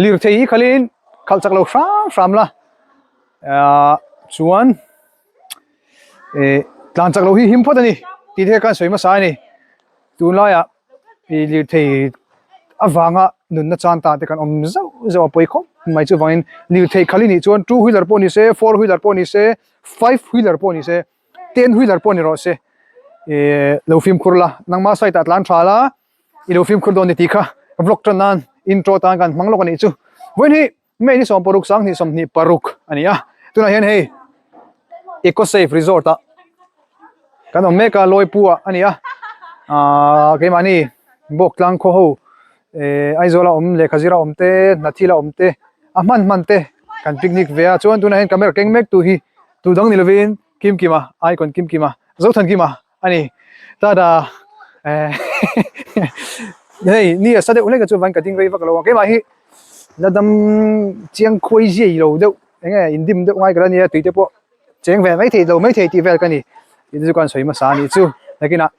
Lirthei hi khalin khalh chak lo hram hram la ah chuan eh tlan chak lo hi him phawt a ni tih te khan sawi hmasa a ni tunlaiah ih lirthei avanga nunna chan ta te kan awm zauh zauh a pawi khawp mai chuvangin lirthei khal i nih chuan two wheeler pawh ni se four wheeler pawh ni se five wheeler pawh ni se ten wheeler pawh ni rawh se eh lo fimkhur la nangma side ah tlan tha la. I lo fimkhur dawn ni tih kha vlog tan nan intro tan kan hmang lawk a nih chu. Vawiin hi May ni 16 2026 a ni a, tunah hian hei Eco Safe Resort ah kan awm mek a, Lawipu ah a ni a, aaa keimahni Bawktlang khaw ho eh Aizawla awm lehkha zira awm te, Hnathila awm te, a hman hman te kan picnic ve a, chuan tunah hian camera keng mek tu hi tu dang ni lovin Kimkima, Icon Kimkima, Zothankima. A ni tada eh hei ni a sa deuh hlek a chuan ka ding rei vak lo a keimah hi la dam chiang khuai ziai lo deuh eng nge in dim deuh ngai ka la nia tui te pawh cheng ve maithei lo maithei tih vel ka ni tih te chu ka han sawi hmasa a nih chu nakinah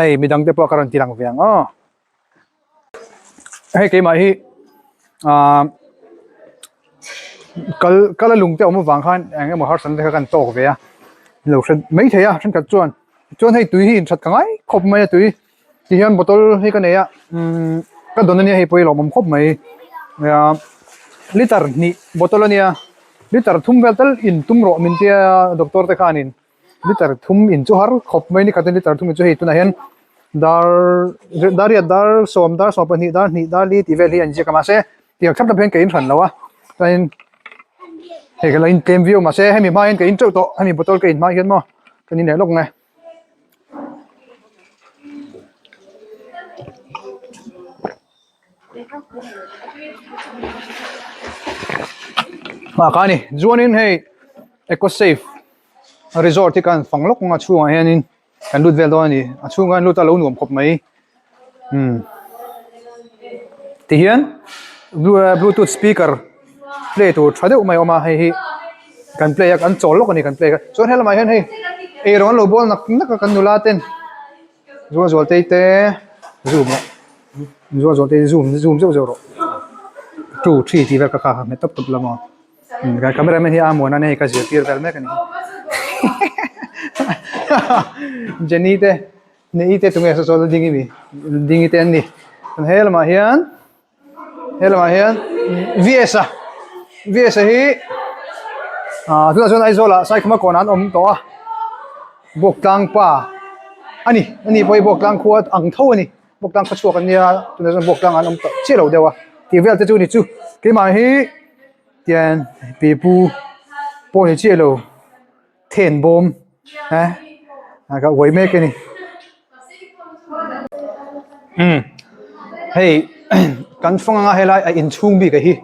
hei midang te pawh ka rawn ti lang ve ang aw. Hei keimah hi ahh kal kal a lung te awm avang khan eng emaw harsatna te kha kan tawk ve a lo hre mai thei a thenkhat chuan chuan hei tui hi inthat ka ngai khawp mai a tui ti hian bottle hi ka nei a umm ka dawn ania hei pawh hi lawmawm khawp mai nia liter hnih bottle ania liter thum vel tal in tum rawh min tia doctor te khanin. Liter thum in chu har khawp mai ni khat a liter thum in chu hei tunah hian dar dar riat dar sawm dar sawm pahnih dar hnih dar li tih vel hi an ziak a mahse tiang thlap thlap hian ka in hran lo a chuanin hei ka lo in tlem viau mahse hemi hma hian ka in teuh tawh hemi bottle ka in hma hian maw ka ni leh lawk nge. Nghah kha a ni chuanin hei eco safe resort hi kan fang lawk a chhungah hianin kan lut vel dawn a ni a chhungah hian lut a lo nuam khawp mai umm tihian bluetooth speaker play tur tha deuh mai a awm a hei hi kan play a kan chawl lawk a ni kan play a chuan helamah hian hei eirawng an lo bawl nak nak a kan nula ten. Zual zual tei te zoom rawh zual zual tei zoom zoom zeuh zeuh rawh two three tih vel kha kha hmet tawp tawp lam aw ka camera man hi a muan a hei ka zirtir vel mek a ni Jenny te Neih te tunge saw saw ding i mi ding i te an ni he lamah hian. He lamah hian VS a VS a hi ah tunah chuan Aizawl ah Saikhuma kawnah an awm tawh a Bawktlang pa a ni ani pawh hi Bawktlang khua ang tho a ni Bawktlang khaw chhuak an nia tunah chuan Bawktlang ah an awm tawh chiah lo deuh a tih vel te chu ni chu keimah hi tian pipu pawh ni chiah lo. Then bawm eh ka uai mek a ni umm hei kan fang anga helai a inchhung bik a hi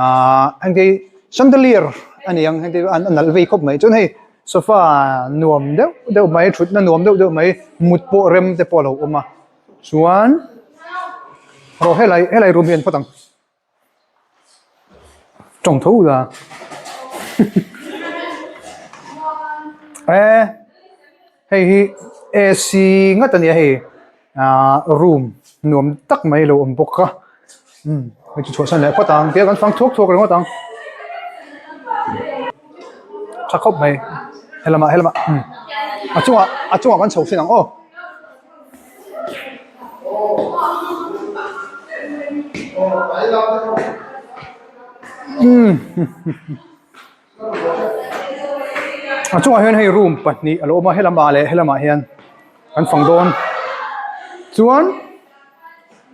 ahh heng te hi chandelier a ni ang heng te hi a nalh vei khawp mai chuan hei sofa nuam deuh deuh mai thutna nuam deuh deuh mai mut pawh rem te pawh a lo awm a chuan rawh helai helai room hi an phawt ang. Tawng tho la e hei hi AC ngat a nia hei ah room nuam tak mai lo awm bawk a umm hei chu chhuahsan leh phawt ang tia kan fang thuak thuak ringawt ang tha khawp mai helamah helamah umm a chungah a chungah kan chho sin ang aw. A chungah hian hei room pahnih a lo awm a helamah leh helamah hian an fang dawn chuan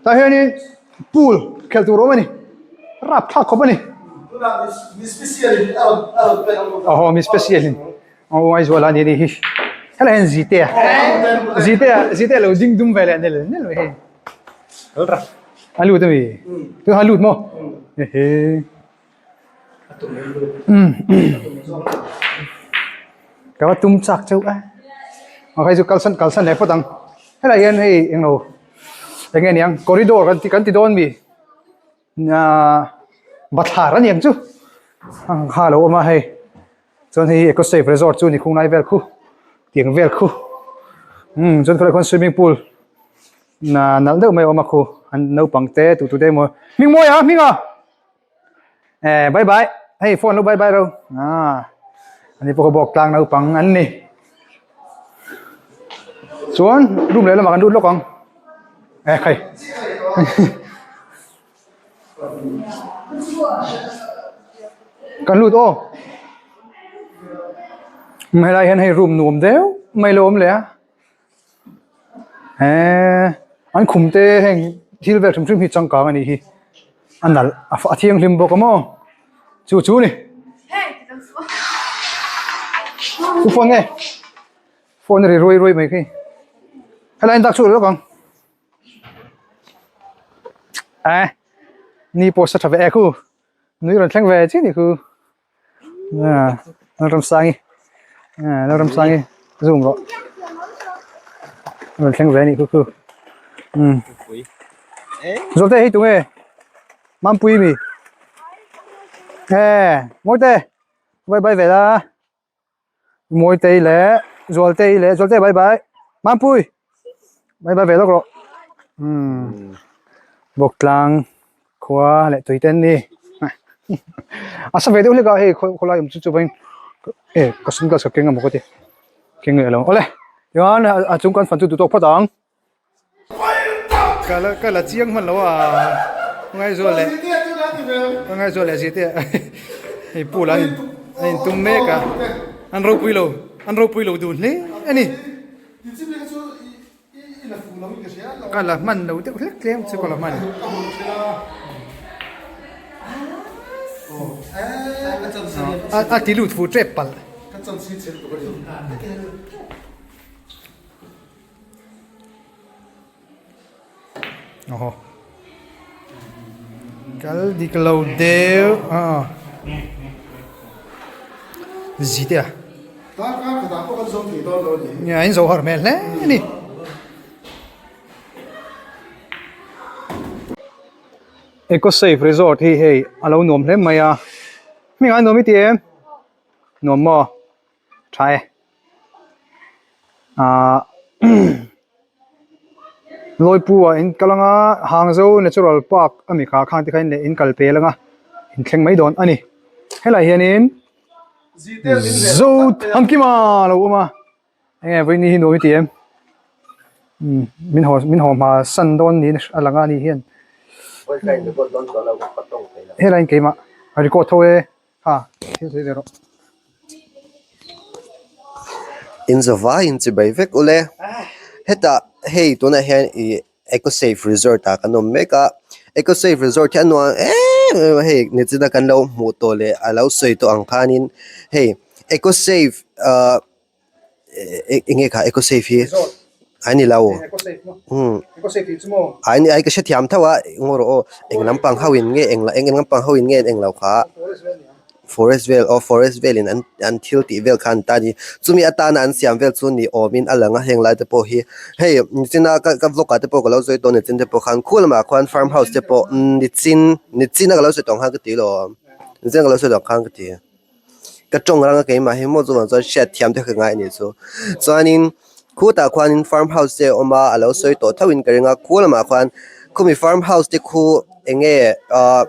tah hianin pool khelh tur a awm a ni rapthlak khawp a ni aw mi special in. Aw Aizawl a ni anih hi helai hian Zitea Zitea Zitea lo ding dum ve leh nel nel mai hei a lut ami tunah a lut maw ehe ka va tum chak chauh a aw hei chu kalsan kalsan leh phawt ang helai hian hei englo eng nge niang corridor kan ti kan ti dawn mi. Bathlar a ni ang chu ang kha a lo awm a hei chuan hei eco safe resort chu ni khung lai vel khu tiang vel khu umm chuan khawlai khuan swimming pool nalh deuh mai a awm a khu an naupang te tu tu te emaw hming mawi a hming a. Eh bye bye hei phone lo bye bye ro ah ani pawh kha bawk tlang naupang an ni chuan room leh lamah kan lut lawk ang eh khai kan lut aw helai hian hei room nuam deuh mai lo awm leh a. Eee an khum te heng thil vel hrim hrim hi changkang a nih hi a nalh a thianghlim bawk a maw chu chu a ni chu phone nge phone a ri ruai ruai mai khi helai an dak chhuak lawk ang eh ni pawh sa tha ve e khu nui rawn thleng ve chiah a nih khu. Lalramsangi Lalramsangi zoom rawh rawn thleng ve a nih khu khu umm Zawlte hei tunge Mampui mi e Mawite bye bye ve la Mawitei leh Zualtei leh Zualtei bye bye Mampui bye bye ve lawk rawh umm Bawktlang. Khua leh tui te an ni a sa ve deuh hlek a hei khawlai awm chu chuvain e ka sunglass ka keng emaw ka ti keng leh lo awle tichuan a chung kan fan chu duhtawk phawt ang ka la ka la chiang hman lo a ngaihzual leh ka ngaihzual leh zia te hei pool an in an in tum mek a an ropui lo an ropui lo dun hle a ni. Ka la hman lo deuh hlek tlem chu ka la hman. A ti lut fu tep palh. Awhaw. Kal dik lo deuh a zi te a nia in zo har hmel hle a ni. Eco safe resort hi hei a lo nuam hle mai a hming ah nuam i ti em nuam maw tha e. Ahh Lawipu ah in kal anga Hangzo natural park ami kha khang te kha in kal pel anga in thleng mai dawn a ni helai hianin Zothamkima a lo awm a enge vawiin hi nuam i ti em umm min haw min haw hma san dawn niin a lang a ani hian helai in keimah a record tho e. Ha, thil sawi ve rawh. In zavai in chibai vek ule. Hetah hei tunah hian ih Eco Safe Resort ah kan awm mek a. Eco Safe Resort hi a nuam em em a hei nichina kan lo hmuh tawh leh a lo sawi tawh ang khanin hei Eco Safe ah eng nge kha eco safe hi a ni lo umm a ni ai ka hrethiam tho a ngaw rawh aw eng lampang ho in nge eng eng lampang ho in nge an eng lo kha forest vel aw forest vel in an an thil tih vel kha an ta a ni chumi atana an siam vel chu ni awm in a lang a heng lai te pawh hi hei nichina ka ka vlog ah te pawh ka lo sawi tawh nichin te pawh khan khu lamah khuan farm house te pawh nichin nichin a ka lo sawi tawh ang khan ka ti lo nichin a ka lo sawi tawh ang khan ka ti. Ka tawng rang a keimah hi maw chuvang chuan hriat thiam te ka ngai a nih chu chuanin khutah khuanin farm house te a awm a a lo sawi tawh tho in ka ring a khu lamah khuan khumi farm house te khu eng nge ahh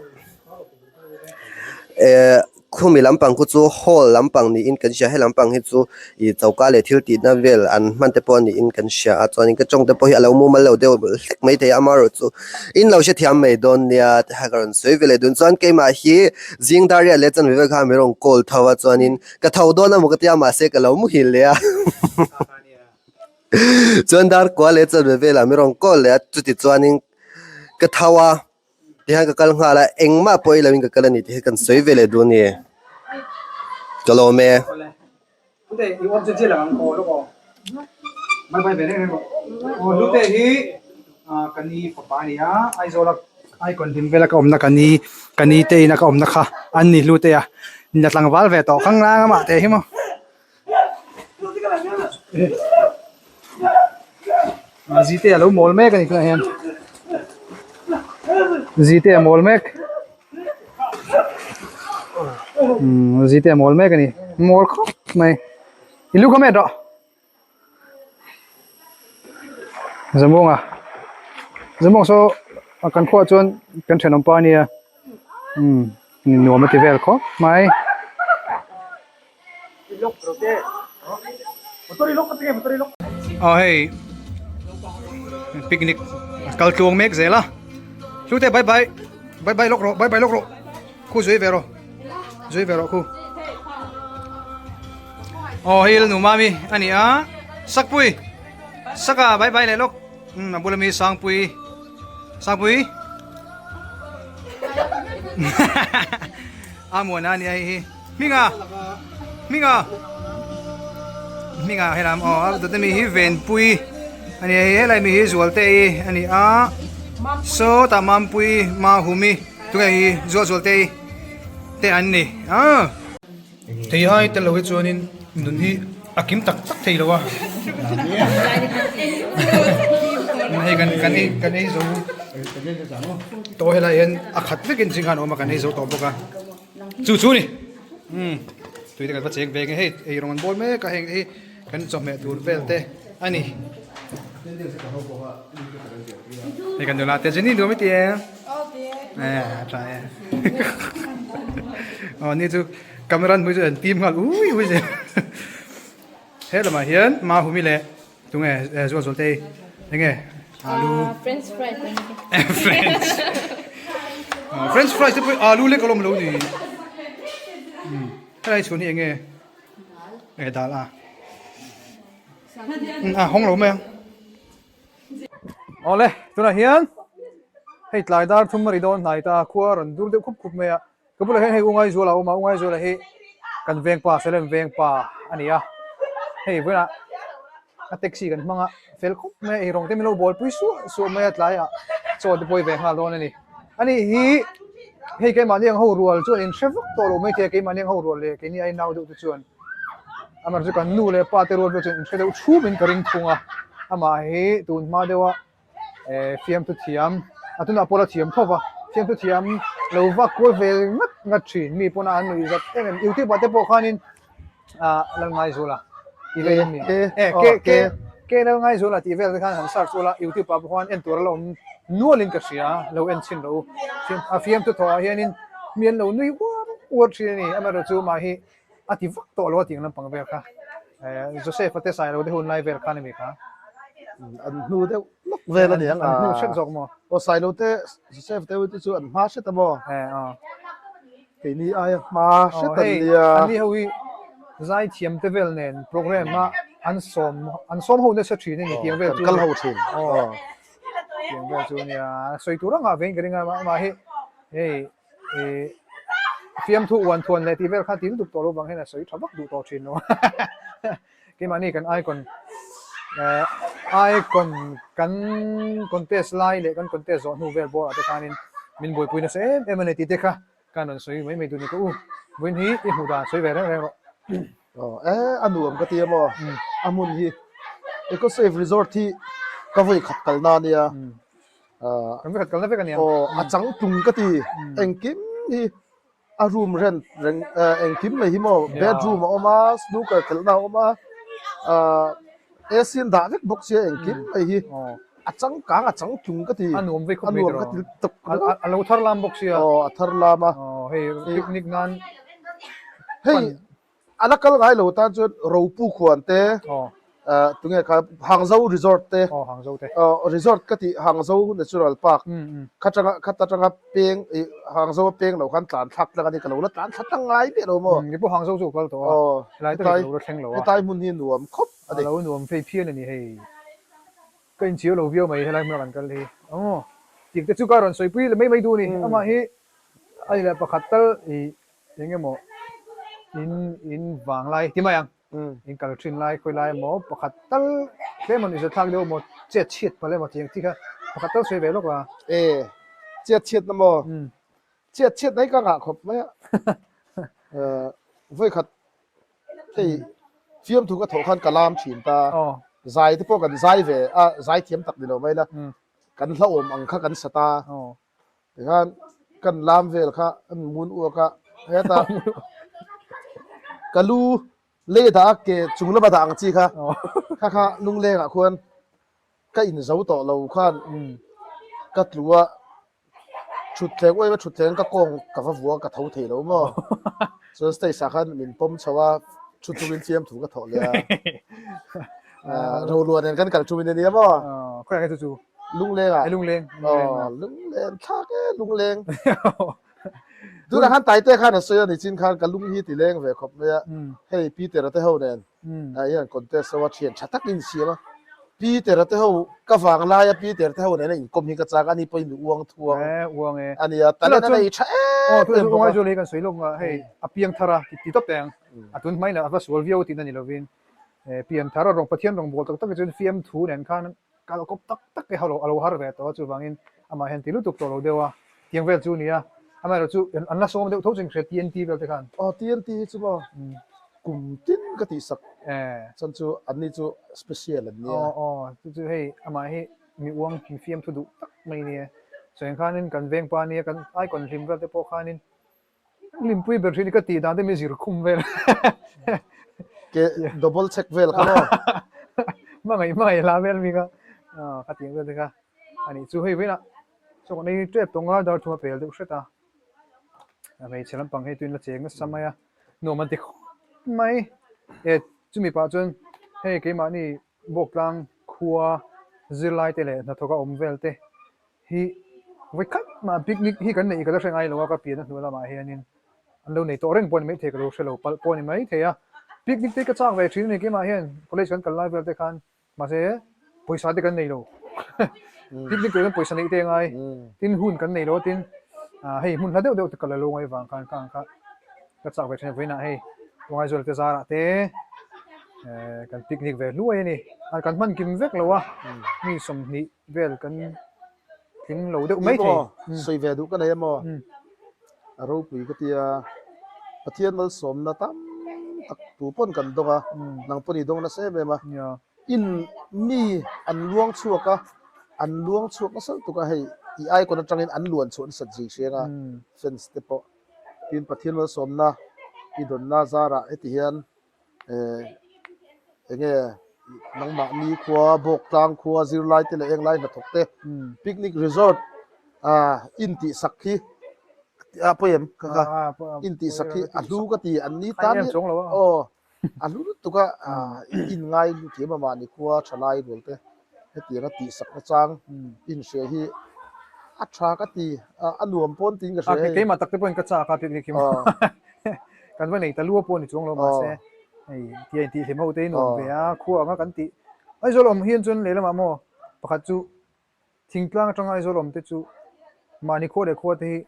eh khumi lampang khu chu hall lampang niin kan hria he lampang hi chu ih choka leh thil tihna vel an hman te pawh niin kan hria a chuanin ka tawng te pawh hi a lo mumal lo deuh hlek maithei a amaherawhchu in lo hrethiam mai dawn nia ti kha ka rawn sawi ve leh dun chuan keimah hi zing dar riat leh chanve vel khan min rawn call tho a chuanin ka tho dawn emaw ka tia mahse ka lo muhil leh a chuan dar kua leh chanve velah min rawn call leh a chuti chuanin ka tho a tihian ka kal nghal a engmah pawh ei loin ka kal a ni tih hi kan sawi ve leh dun a ni ka lawm e. Hlute i awm chin chiah lang ang aw lawk aw. Bye bye ve reng reng rawh. Aw Hlute hi ka ni fapa a ni a, Aizawl a Icon hlim vela ka awmna ka ni ka ni te ina ka awmna kha an ni Hlute a. Nila tlangval ve tawh khang lang amah te hi maw. Zite a lo mawl mek a ni tunah hian. Zite a mawl mek. Umm zite a mawl mek a ni. Mawl khawp mai. I lu kha met rawh. Zamuanga. Zamuang saw kan khuaah chuan kan thenawm pa a nia. Umm. Nuam a ti vel khawp mai. Aw hei picnic a kal tluang mek zel a hlute bye bye bye bye lawk rawh bye bye lawk rawh khu zui ve rawh zui ve rawh khu aw hei la nu mami a ni a sakpui saka bye bye leh lawk a bula mi sangpui sangpui a muana a ni a hei hi. Hminga Hminga Hminga helam aw a dawt ami hi Venpui a ni a hei helai mi hi Zualtei a ni a sawtah Mampui Mahumi tunge hi Zual Zualtei te an ni a. Thei ai tel lo hi chuanin nun hi a kim tak tak thei lo a hei kan kan ei kan ei zo tawh helai hian a khat vekin zing khan a awm a kan ei zo tawh bawk a. Chu chu ni umm tui te kan va cheng ve nge hei ei rawng an bawl mek a heng te hi kan chawhmeh tur vel te a ni hei kan nula te Jenny nuam i ti em eh a tha e aw ni chu camera an hmui chu an tim nghal ui ui zel he lamah hian Mahumi leh Tunge zual zual te enge alu French fries French French fries te pawh alu lek alawm lo ni helai chhun hi enge enge dal a a hawng lo mai ang awle tunah hian hei tlai dar thum a ri dawn hnai ta khua a rawn dur deuh khup khup mai a Ka bulah hian hei U Ngaizuala a awm a, U Ngaizuala hi kan veng pa, Salem veng pa a ni a. Hei vawiinah a taxi kan hmang a, fel khawp mai a, eirawng te min lo bawl pui suah suah mai a, tlaiah chaw te pawh i ve nghal dawn a ni. Ani hi hei keimahni ang ho rual chuan inhre vak tawh lo maithei a, keimahni ang ho rual leh keini ai nau deuh te chuan amaherawhchu kan nu leh pa te rual pawh chuan inhre deuh thumin ka ring thung a, amah hi tun hma deuha eh fiamthu thiam a tunah pawh la thiam tho va fiamthu thiam lo vak kual ve ngat ngat thin mi pawna an nuih zat em em youtube ah te pawh khanin ah Lalngaizuala tih vel a ni eh ke ke ke Lalngaizuala tih vel te khan han search ula youtube ah pawh khan en tur a la awm nualin ka hria lo en chhin rawh u a fiamthu thawh ah hianin mi an lo nui uar uar thin a ni amaherawhchu mah hi a ti vak tawh lo a tih ang lampang vel kha eh Joseph a te Sailo te hun lai vel khan a mi kha an hnu deuh lawk vel a ni ang an hnu hret zawk maw aw Sailo te Joseph te te chu an hma hret a maw eh aw keini aia hma hret an nia an ni ho hi zaithiam te vel nen program a an sawm an sawm ho nasa thin a ni tiang vel chu kal ho thin aw tiang vel chu nia sawi tur anga vein ka ring a mah hi hei Ih fiamthu uan thuan leh tih vel kha ti lutuk tawh lo vang hian a sawi tha vak duh tawh thin lo keimahni kan icon eh icon kan contest lai leh kan contest zawh hnu vel bawrah te khanin min buaipui nasa em em a ni tih te kha ka rawn sawi mai mai duh ni ka u vawiin hi i hmuh dan sawi ve reng reng rawh. Aw eh a nuam ka ti a maw a hmun hi Eco Safe Resort hi ka vawi khat kalna a nia. Kan vekhat kalna vek a nia. Aw a changtlung ka ti engkim hi a room rent reng engkim mai hi maw bedroom a awm a snooker khelhna a awm a ah AC an dah vek bawk sia engkim mai hi a changkang a changtlung ka ti a nuam vek a nuam ka ti tawp a lo thar lam bawk sia aw a thar lam a aw hei picnic nan hei A la kal ngai lo tan chuan Ropu khuan te, tunge kha Hangzhou Resort te, Resort ka tih Hangzhou Natural Park kha tanga khat atanga peng ih Hangzhou a peng lo khan tlan thlak tlang a ni ka lo la tlan thla tlang ngai miah lo maw? Ni pawh Hangzhou chu kal tawh a, helai tak hi ka lo la thleng lo a. Hetlai hmun hi nuam khawp a ni. A lo nuam phei phian a ni hei. Ka inchhir lo viau mai helai hmuna kan kal hi. Aw tik te chu ka rawn sawipui mai mai duh a ni. Amah hi a ni leh pakhat tal ih Eng emaw in in vang lai ti mai ang in kal thin lai khawi lai emaw pakhat tal tlem an inzir thlak deuh emaw chet chhiat palh emaw tih ang chi kha pakhat tal sawi ve lawk la. E chet chhiat na maw chet chhiat na hi ka ngah khawp mai a vawikhat hei fiamthu ka thawh khan ka lam thin ta zai te pawh kan zai ve a zai thiam tak ni lo mai la kan hlauhawm ang kha kan sa ta. Tikhan kan lam vel kha an mun uak a, heta ka lu lei dah a ke chung lama dah ang chi kha kha kha lunglengah khuan ka in zo tawh lo khan ka tlu a. Thutthleng uaima thutthleng ka kawng ka va vua ka tho thei lo maw. Chuan stage ah khan min pawm chho a, thu chungin fiamthu ka thawh leh a. Roluan nen kan kal ṭumin a nia maw? Khawiah nge chu chu? Lungleng ah. Lungleng. Aw, lungleng thlak e, lungleng. Tunah khan Taite khan a sawi a ni chin khan ka lung hi ti leng ve khawp mai a. Hei Peter-a te ho nen ah hian contest ho a thian tha tak in siam a. Peter-a te ho ka vang laia Peter te ho nena inkawm hi ka chak a, ani pawhin mi uang thuang a nia. Talent a nei tha em em bawk a. Ngaihzual hi kan sawi lawk a, hei a piang thar a ti tawp teh ang. A tun hmain a va sual viau tihna ni lovin pian thar a rawng Pathian rawng bawl tak tak hi chuan fiamthu nen khan Kal kawp tak tak te ho a lo har ve tawh a, chuvangin amah hian ti lutuk tawh lo deuh a, tiang vel chu nia. Amaherawh chu an la sawm deuh tho ching hria TNT vel te khan. Aw TNT hi chu maw kum tin ka tih sak chuan chu anni chu special an nia. Aw aw chu chu hei amah hi mi uang mi fiamthu duh tak mai nia. Chuan khanin kan vengpa nia kan icon hlim vel te pawh khanin Hlimpui ber hrin hi ka tih dan te mi zir khum vel. Ke double check vel kha maw? Hmangaih hmangaih hla vel mi kha ka tih vel te kha a nih chu hei vawiinah chawk nei tep tawng a dar thum a pel deuh hret a, hmeichhe lampang hei tuin la cheng nasa mai a, nuam an ti khawp mai. E chumi pah chuan hei keimahni Bawktlang khua zirlai te leh hnathawk a awm vel te hi vawi khat mah picnic hi kan neih ka la hre ngai lo a, ka pian a hnu lamah hianin an lo nei tawh reng pawh a ni maithei ka lo hre lo palh pawh a ni maithei a, picnic te ka chak ve thin a ni keimah hian college kan kal lai vel te khan mahse pawisa te kan nei lo picnic tur hian pawisa neih te a ngai tin hun kan nei lo a tin hei hmun hla deuh deuh te ka la lo ngai vang khan ka ang kha ka chak ve thin a vawiinah hei Ngaizawla te zarah te kan picnic ve hluai a ni kan hman kim vek lo a mi 20 Vel kan tling lo deuh mai thei. Sawi ve duh ka nei emaw? A ropui ka tia. Pathian malsawmna tam tak tu pawn kan dawng a, nang pawn i dawng nasa em em a. In mi an luang chhuak a, an luang chhuak nasa lutuk a, hei i icon atangin an luan chhuah nasat zui hriang a, fans te pawh. Tin Pathian malsawmna i dawnna zarah heti hian enge nangmahni khua Bawktlang khua zirlai te leh englai hnathawk te picnic resort ah intih sak hi a pawi em ka kha intih sak hi a hlu ka ti an ni tan hi aw a hlu lutuk a in ngai lu thiam a mahni khua thalai rual te hetianga tih sak na chang inhria hi a tha ka ti a nuam pawn tiin ka hria hei. Keimah tak te pawhin ka chak a picnic hi Kan va nei ta lua pawh a ni chuang lo mahse hei tia intih hlim ho te hi nuam ve a, khua anga kan tih Aizawl awm hian chuan lehlamah maw pakhat chu thingtlang atanga Aizawl awm te chu mahni khua leh khua te hi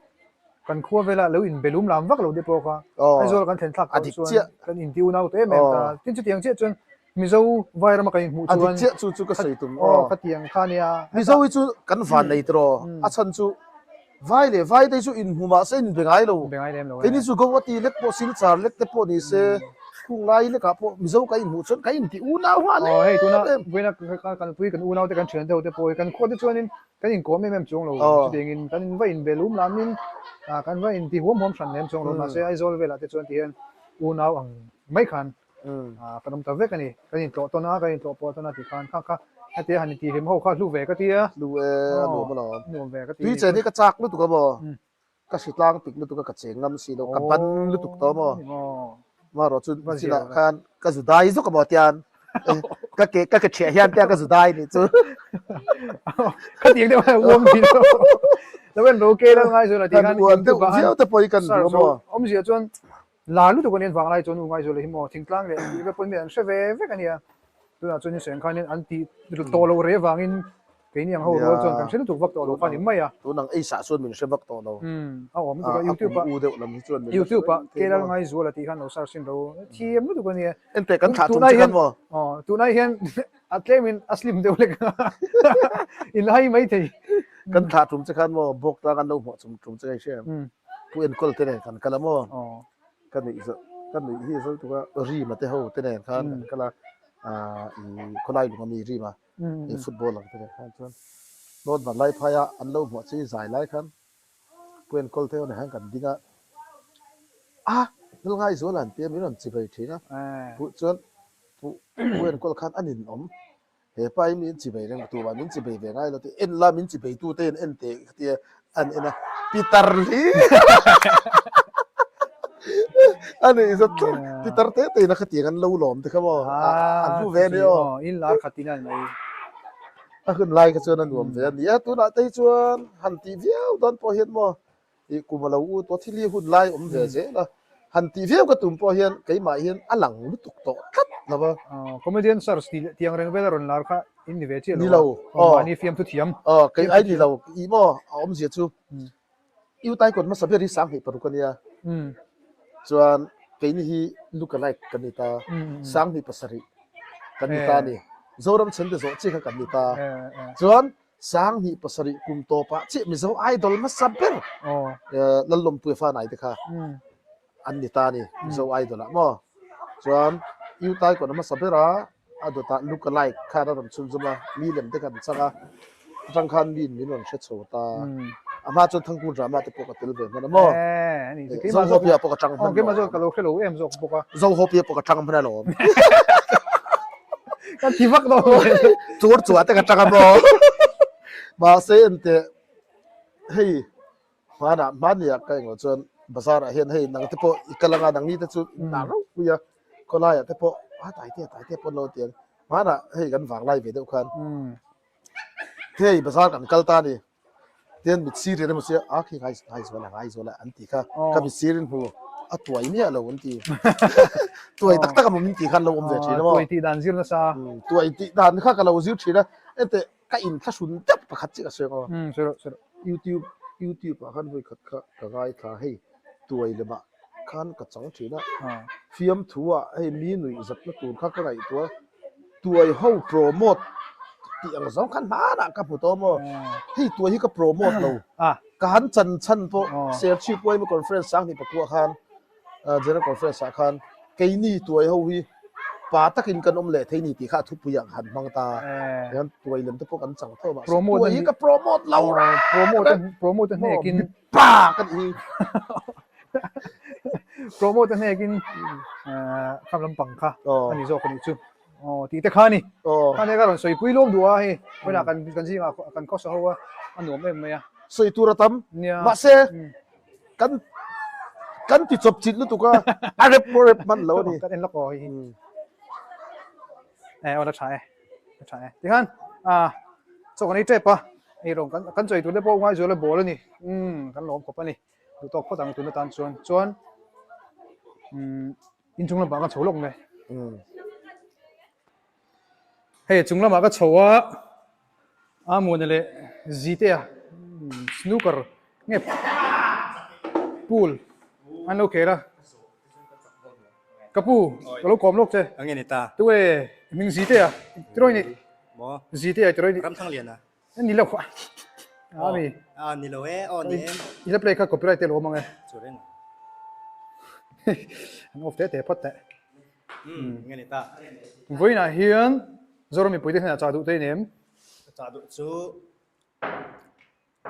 kan khua vela lo inbe lum lam vak lo te pawh kha Aizawl kan thlen thlak tawh chuan kan inti unau ta em em ta. Tin chutiang chiah chuan Mizo Vairama kan inhmuh chuan A dik chiah chu chu ka sawi tum aw. Khatiang kha nia. Mizo hi chu kan van nei tiraw a chhan chu vai leh vai te hi chu inhmu mah se inbe ngai lo. Inbe ngai lem lo e. Keini chu Guwahati lek pawh Silchar lek te pawh ni se khung lai lekah pawh Mizo kan inhmuh chuan kan inti unau nghal em em. Aw hei tuna vawiina kan pui kan unau te kan thian deuh te pawh hi kan khua te chuanin kan inkawm em em chuang lo chutiangin kan va inbe lum lamin kan va inti huam huam hran lem chuang lo mahse Aizawl velah te chuan tihian unau ang mai khan Kan awm ta vek a ni. Kan intlawh tawn a, kan intlawh pawh tawn a tih khan kha kha hetia han intihhlim ho kha hlu ve ka ti a. Hlu e, a nuam alawm. Nuam ve ka ti. Tui chen hi ka chak lutuk a maw? Ka hritlang pik lutuk a, ka cheng ngam si lo, ka ban lutuk tawh a maw? Marawh chu chinah khan ka zu dai zawk a maw tian ka ke ka ke ṭhiah hian tia ka zu dai nih chu. Ka tiang deuh a uang thin. Lo en ro ke lal ngai zawh la tih khan uan deuh viau te pawh hi kan duh a maw? Awmzia chuan Lar lutuk a nia vanglai chuan u Ngaizawla hi maw thingtlang leh tih vel pawhin mi an hre ve vek a nia. Tunah chuan insawi ang khanin an tih tawh loh reh avangin keini ang ho rual chuan kan hre lutuk vak tawh lo kha a ni mai a. Tun ang ei sah chuan min hre vak tawh lo. Umm a awm lutuk a YouTube ah u deuh lam hi chuan min hre YouTube ah Kelal Ngaizuala tih khan lo search in lo thiam lutuk a nia. Enteh kan thlah tum che khan maw? Aw tunah hian a tlemin a slim deuh lek a inhai maithei. Kan thlah tum che khan maw bawktlang an lo hmuah chum tum che ka inhria em? Pu enkawl te nen kan kal a maw? Ka nuih zawh ka nuih hi zo tuk a Rima te ho te nen khan kan kal a ah i khawlai lung ami Rima i footballer te nen khan chuan North Vanlaiphai a an lo hmuah chu i zai lai khan Pu enkawl te ho nen khan kan ding a a Lalngaizuala an tia min rawn chibai thin a pu chuan pu pu enkawl khan a ninawm He pa hi min chibei reng tumah min chibei ve ngai lo tih en la min chibei tu te in en teh ka tia an en a. Pitar hlir a nih zat tlat. Pitar te te in a khatiang an lo lawm te kha maw a hlu ve a ni aw. In lar khat in a ni mai. A hun lai kha chuan a nuam ve a ni a, tunah te hi chuan han tih viau dawn pawh hian maw Ih kum a lo u tawh thil hi hun lai awm ve zel a, han tih viau ka tum pawh hian keimah hian a lang lutuk tawh tlat lo va. Comedian search tih leh tiang reng vel a rawn lar kha in ni ve chiah lo a. Ni lo, aw. Mahni fiamthu thiam. Aw, kei ai ni lo, ih maw a awmzia chu U Taikawt hmasa ber hi 2006 a nia, chuan keini hi look alike kan ni ta, 2007 kan ni ta a ni, Zoram chhente zawh chiah kha kan ni ta, chuan 2007 kum tawpah chiah Mizo Idol hmasa ber Lallawmpuia Fanai te kha an ni ta a ni Mizo Idol ah maw. Chuan U Taikawna hmasa ber a a dawtah look alike khan a rawn chhunzawm a, mi lem te kha an chang a, atang khan miin min rawn hre chho ta. A hma chuan Thangkung drama te pawh ka tel ve hman a maw. Zohawpia pawh ka chang hman alawm. Ka lo hre lo em zawk bawk a. Zohawpia pawh ka chang hman alawm. Ka ti vak lo. Chur chua te ka chang a maw. Mahse enteh hei hmanah hmania ka englo chuan bazar ah hian hei nang te pawh i kal anga nangni te chu in tar ropui a khawlai ah te pawh a taitea taitea pawh an lo ti ang hmanah hei kan vanglai ve deuh khan hei bazar kan kal ta a ni. Tian mit sir hian emaw sia a khi ngai ngai zual a ngai zual a an ti kha ka mit sir in hmu a tuai miah lo an ti tuai tak tak a maw min ti khan lo awm ve thin a maw tuai tih dan zir nasa tuai tih dan kha ka lo zir thin a ente ka in thlahrun deuh pakhat chiah ka sawi ang aw sawi rawh sawi rawh youtube youtube ah khan vawi khat kha ka ngaithla hei tuai lemah khan ka chang thin a fiamthu ah hei mi nuih zatna tur kha ka ngaihtuah a tuai ho promote tih ang zawng khan hmanah ka hmu tawh maw hei tuai hi ka promote lo ka han chan chhan pawh Serchhip Uaima Conference 2009 khan General Conference ah khan keini tuai ho hi pa takin kan awm leh thei ni tih kha a thupui ah ka han hmang ta hian tuai lem te pawh kan chang tho mahse tuai hi ka promote lo promote promote a hnekin pa ka nih hi promote a hnekin kham lampang kha a ni zawk a nih chu aw tih te kha a ni kha nia ka rawn sawipui lawm duh a hei vawiinah kan kan zingah kan khawsa ho a a nuam em mai a sawi tur a tam mahse kan kan ti chawp chilh lutuk a a rep pawh rep hman lo a ni kan en lawk aw hei hi eh aw la tha e la tha e tikhan a chaw kan ei tep a ei rawng kan kan chawi tur te pawh Ngaizuala bawl a ni umm kan lawm khawp a ni duh tawk phawt ang tun atan chuan chuan umm inchung lamah ka chho lawk nge hei chung lamah ka chho a a muana leh Zitea snooker nge pool an lo khel a ka pu ka lo kawm lawk che Ange ni ta. Tu e hming Zitea tirawi ni Maw Zitea tirawi ni Ramthangliana. Ni lo a. A mi. A ni lo e, aw ni em. I la play kha copyright te lo awm ang e. Chu reng. An off te te phawt teh. Um, nge ni ta. Vawiinah hian Zoram mipui te hnenah chah duh te i nem. Ka chah duh chu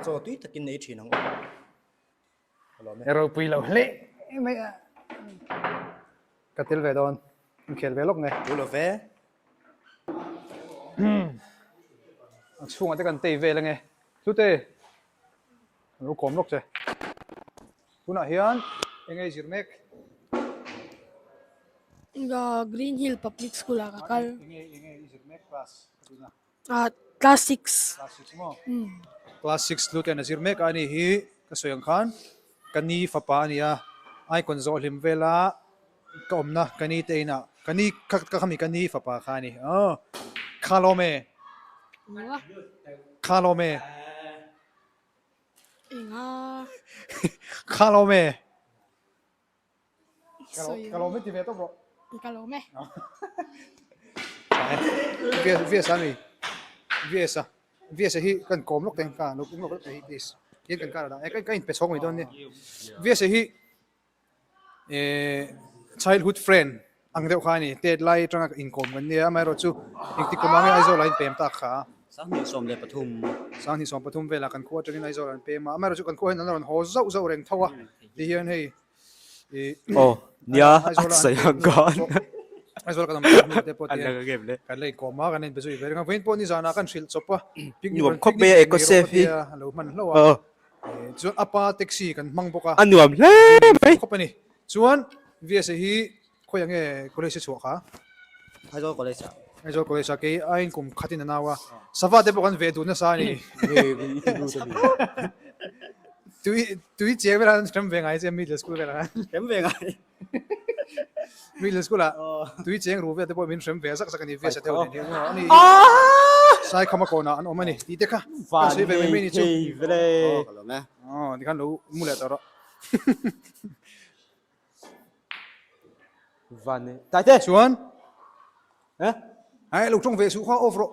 chaw tui takin nei thin ang u. Ka lawm e. E ropui lo hle mai a. Ka tel ve dawn. Inkhel ve lawk nge. Tu lo ve. A chhungah te kan tei vel ange. Hlute, kan lo kawm lawk che. Tunah hian eng nge i zir mek? Green Hill Public School ah ka kal. Eng nge eng nge i zir mek class ka tihna? Ah class 6. Class 6 maw? Class 6 Hlute an a zir mek a ni hi ka sawi ang khan ka ni fapa a ni a, icon zawh hlim vela Ka awmna ka ni te inah ka ni ka ka khami ka ni fapa kha a ni aw kha lawm e kha lawm e Enga kha lawm e ka lawm e ti ve tawp rawh ka lawm e VS a mi VS a VS a hi kan kawm lawk teng ka lo kawm lawk lawk hi please hian kan kar a dah e ka in pe chhawk mai dawn nia VS a hi Eh childhood friend ang deuh kha a ni tet lai atanga inkawm kan nia amaherawh chu engtik kum ah nge Aizawl ah in pem tak kha 2013 2013 velah kan khua atangin Aizawl ah an pem a amaherawh chu kan khua hian an rawn haw zauh zauh reng tho a ti hian hei ih Aw nia a Aizawl ah an sawi pem ang khan Aizawl kan awm tak hnu te pawh an ti la game le kan la inkawm a kan la inbe zui ve reng a vawiin pawh nizanah kan hrilh chawp a picnic Nuam rawn khawp picnic mai a nei eco rawh safe ka hi tia a lo hman hlauh a. Aw. Chuan a pa taxi kan hmang bawk a. A nuam hle mai. Khawp a ni. Chuan VSA hi khawi ang nge college a chhuah kha? Aizawl college ah. Aizawl college ah kei aiin kum khatin a nau a. Sava te pawh kan veh duh nasa a ni. Tui tui chiang velah an hrem ve ngai che middle school velah khan. Hrem ve ngai. Middle school ah tui cheng ru vel te pawh min hrem ve zak zak a ni VSA te ho nen hian a ni. Saikhama kawnah an awm a ni tih te kha kan sawi ve mai mai ni chu. Aw tikhan lo mu leh tawh rawh. Van Taite! Chuan Ai lo tawng ve suh kha off rawh.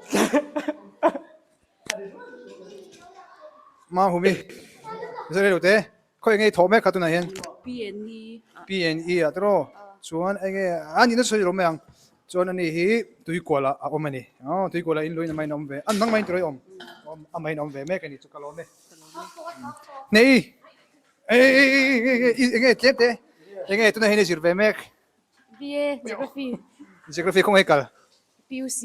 Mahumi Zare lo te khawi enge i thawh mek kha tunah hian PNE ah PNE ah tiraw chuan enge a nihna sawi lo mai ang chuan ani hi tuikual ah a awm ani aw tuikual ah in luin amah in a awm ve a nangmah in tiraw i awm amah in a awm ve mek ani chu ka lawm e nei Enge tlem te? Enge tunah hian i zir ve mek? BA Geography. Geography khawngaih i kal? PUC.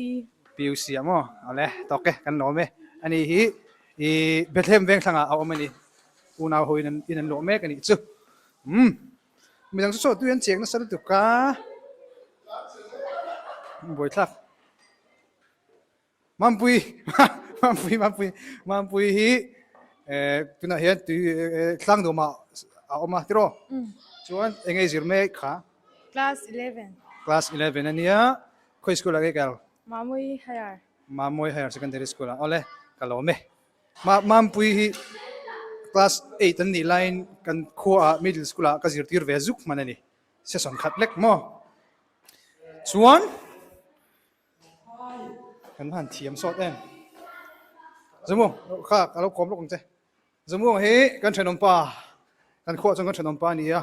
PUC ah maw? Awle tawk e kan lawm e. Ani hi i Bethlehem veng thlangah a awm a ni. Unau ho in an in an lawh mek a nih chu. Umm midang chu chaw tui an cheng nasa lutuk a. Buaithlak. Mampui Mampui Mampui Mampui hi eh tunah hian tui eh tlang dawmah a awm a tiraw chuan eng nge zir mek kha Class 11. Class 11 ania khawi school ah nge kal Mamui Higher. Mamui Higher Secondary School ah awle ka lawm e Ma Mampui hi class 8 an nih laiin kan khuaah middle school ah ka zirtir ve zuk hman a ni session khat lek maw chuan Kan han thiam sawt em. Zamu, kha ka lo kawm lawk ang che. Zamu ang hi kan thenawm pa, kan khuah chuan kan thenawm pa a ni a,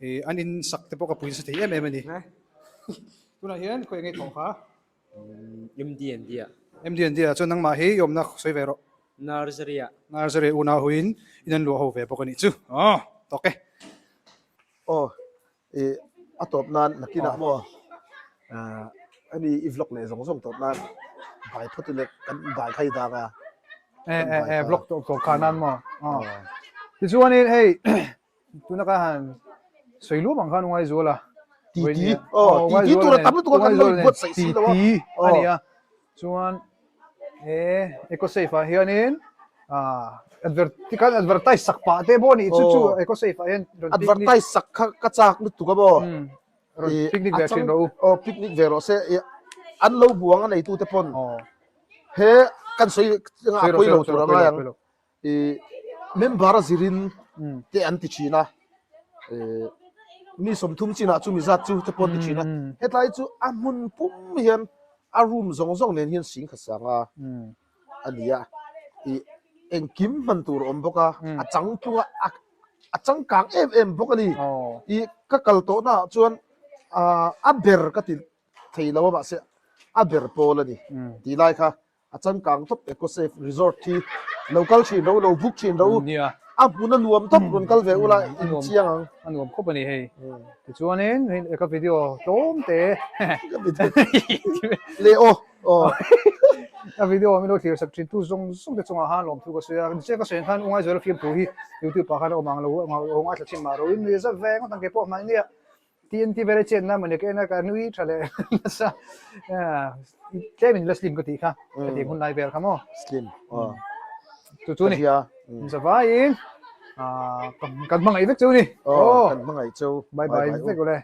ih an in sak te pawh ka pui nasa thei em em a ni. Tunah hian khawi enge thawh kha? MDND ah. MDND ah chuan nangmah hi i awmna sawi ve rawh. Nursery ah. Nursery unau hoin in an luah ho ve bawk a nih chu. Aw, tawk e. Aw, I a tawp nan nakinah maw hemi i vlog leh zawng zawng tawp nan bai phawt ila kan bai kha i dak a. E e e vlog tawp tawp kha nan maw. Tichuanin hei tuna ka han sawi luam ang khan u Ngaizuala. Titi aw titi tur a tam lutuk a kan lo inbuatsaih si lo a. Titi a ni a. Chuan he EcoSafe ah hianin ah adver tikhan advertise sak pah te pawh a nih chu chu EcoSafe ah hian rawn picnic Advertise sak kha ka chak lutuk a maw? Rawn picnic ve thin rawh u. Aw picnic ve rawh se an lo buang a neitu te pawn he kan sawi anga a pawi lo tur a ngai ang. I member a zirin te an ti thin a, mi 30 chinah chu mi zat chu te pawh an ti thin a, hetlai chu a hmun pum hian a room zawng zawng nen hian sing khat sang a a ni a, i engkim hman tur a awm bawk a, a changtlung a a changkang em em bawk a ni, i ka kal tawh naah chuan a ber ka ti thei lo a mahse a ber pawl a ni tih lai kha. A changkang tawp Ecosafe Resort hi lo kal thin ro, lo book thin ro. A hmun a nuam tawp rawn kal ve ula in chiang ang. A nuam khawp a ni hei. Tichuanin hei ka video tlawm te. Ka video le aw aw. Ka video min lo thlir sak thin tu zawng zawng te chungah khan lawmthu ka sawi a. Chiah ka sawi ang khan u Ngaizuala fiamthu hi YouTube ah khan a awm ang lo a ngaithla thin mah ro in nui zat ve ngawt ang keipawh hmannia. TNT vel a chetna mawni ka en a ka nui tha leh nasa tlem in la slim ka tih kha ka tih hun lai vel kha maw slim aw chu chu ni zavaiin kan hmangaih vek cheu ni aw kan hmangaih cheu bye bye vek ule.